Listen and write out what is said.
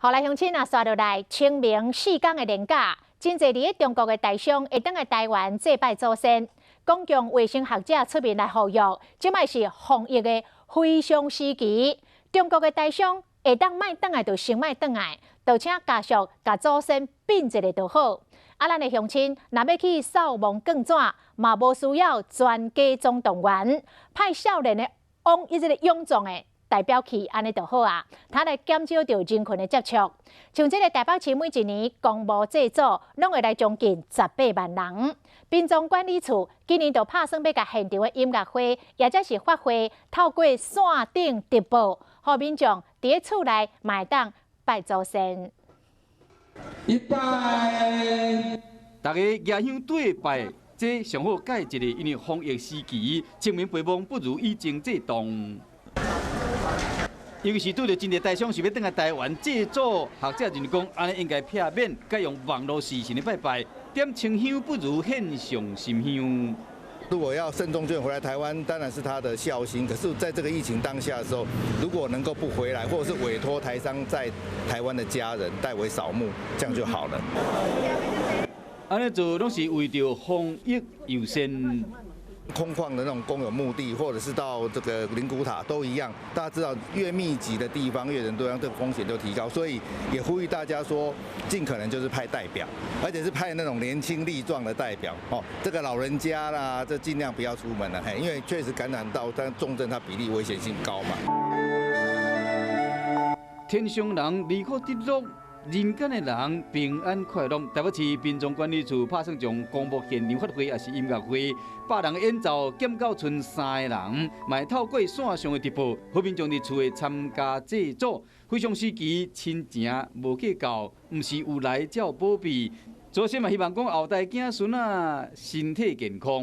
好來，鄉親啊，紲落來清明4天的連假，真濟佇咧中國的台商會轉來台灣祭拜祖先。公共衛生學者出面來呼籲，這擺是防疫的非常時期，中國的台商會當莫轉來就先莫轉來，就請家屬共祖先擯一下就好。啊，咱的鄉親若欲去掃墓囥紙，嘛無需要全家總動員，派少年的往伊這个勇壯的代表去，按呢就好啊，通來減少著人群的接觸。像這个台北市每一年公墓祭祖，攏會來將近18萬人。殯葬管理處今年就拍算欲共現場的音樂會，抑者是法會，透過線頂直播，予民眾佇咧厝內嘛會當拜祖先。一拜，大家舉香對拜，這上好解一個，因為防疫時期，清明陪墓不如以前這動。尤其是拄著真濟台商是欲轉來台灣祭祖，學者認為講，按呢應該避免改用網路視訊的拜拜，點清香不如獻上心香。如果要慎終追遠回來台灣，當然是他的孝心。可是，在這個疫情當下的時候，如果能夠不回來，或者是委託台商在台灣的家人代為掃墓，這樣就好了。按呢做攏是為著防疫優先。空曠的那種公有墓地，或者是到這個靈骨塔都一樣。大家知道，越密集的地方，越人多，這個風險就提高。所以也呼籲大家說，盡可能就是派代表，而且是派那種年輕力壯的代表。哦，這個老人家啦，這盡量不要出門了，嘿，因為確實感染到，但重症它比例危險性高嘛。天上人離苦得樂，人間的人平安快樂。台北市殯葬管理處拍算將公墓現場法會抑是音樂會，100人演奏減到賰三个人，嘛會透過線上的直播，予民眾佇厝內參加祭祖。非常時期，親情無計較，毋是有來才有保庇。祖先嘛希望講後代子孫啊，身體健康。